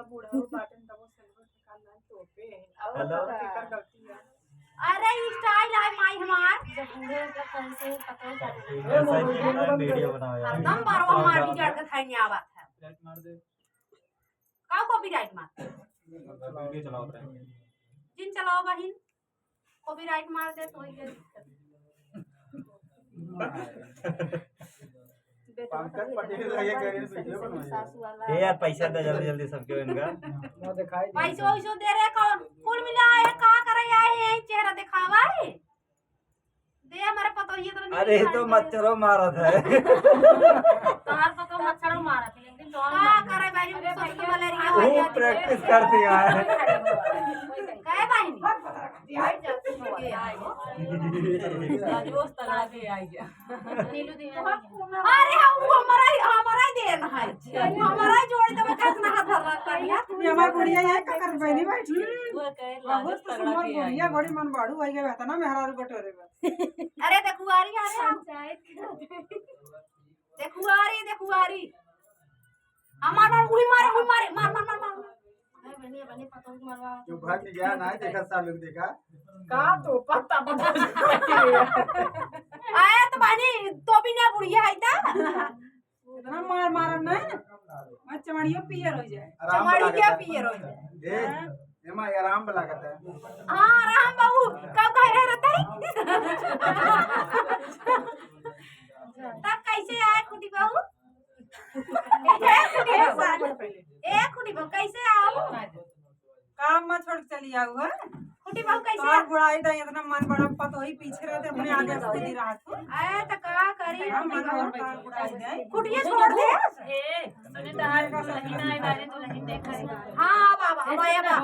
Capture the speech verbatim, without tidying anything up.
बूढ़ा हो बाटन तब वो सिल्वर निकाल लाए तो पे है। अब हेलो। पता केकर गलती है। अरे, ई style है माई हमार। जब बूढ़े हो तो कैसे पता ही चले। ऐसा ही है, वीडियो बनाओ यार। हरदम बार वो हमार बिगाड़ के खाई नहीं आवत है। Copyright मार दे। का copyright मार? वीडियो चलाओ रे। जिन चलाओ बहिन। Copyright मार दे तो ये दिक्कत। पंकज पटेल लगे करें वीडियो बनवाइए। सासू वाला। ए यार, पैसा दे जल्दी जल्दी सबके इनका। पैसो वैसो दे रे कौन? कुल मिला है, का करे आए हैं, चेहरा दिखावा है। दे हमारे पतोहिए तो नहीं अरे, ये तो दिखाई दे। मच्छरों मारत है। तोहार पतो मच्छरों मारत है, लेकिन तो का करे भाई, अरे सोच भाई, तो मलेरिया वो हो गया। Practice करती है। काहे बहिनी? दोस्त लगा के आई गया। नीलू दी में अरे हाँ, वो हमारा ही, हमारा ही देन है। हमारा ही जोड़ के बता ना हाथ धर रहा है। ये हमार बुढ़िया यहाँ का कर बहनी बैठी। वो कहे बहुत लाजो तगड़ा सुंदर के आई बुढ़िया, है। बड़ी मन बाड़ू आई गए, इतना मेहरारू बटोरे बा। अरे देखुआरी, अरे हम देखुआरी, देखुआरी। हमार, मार, उही मारे, उही मारे, मार, मार, मार, मार। अरे बहनी, बहनी, पतोह के मरवा। जो भाग के गया ना, देखा सालू देखा। का तो पत्ता पत्ता। आया तो बहनी, तो भी ना बुढ़िया है ता। इतना मार मारब ना, मैं चमड़ियो पियर हो जाए। आराम चमड़ी लगा क्या था। पियर हो जाए? ए, हाँ। एमा आराम लागत है। हाँ, आराम बाबू, कब कह रहे रहते हैं? तब कैसे आए खुटी बहू? ए खुटी बहू, ए खुटी बहू, कैसे आओ? काम में छोड़ के चली आऊ है। खुटी बहू कैसे तोहार आओ? बुढ़ाई दा इतना मन बड़ा पतोही पीछे रहते, अपने आगे खुदी रहा तू। ए, तो का करी? हाँ, मन बड़ा बुढ़ाई दे। खुटिया छोड़ दे। ए, सुने तो हाल दुल्हन आए बारे दुल्हन देख रही। हाँ, बाबा, हम आया बा।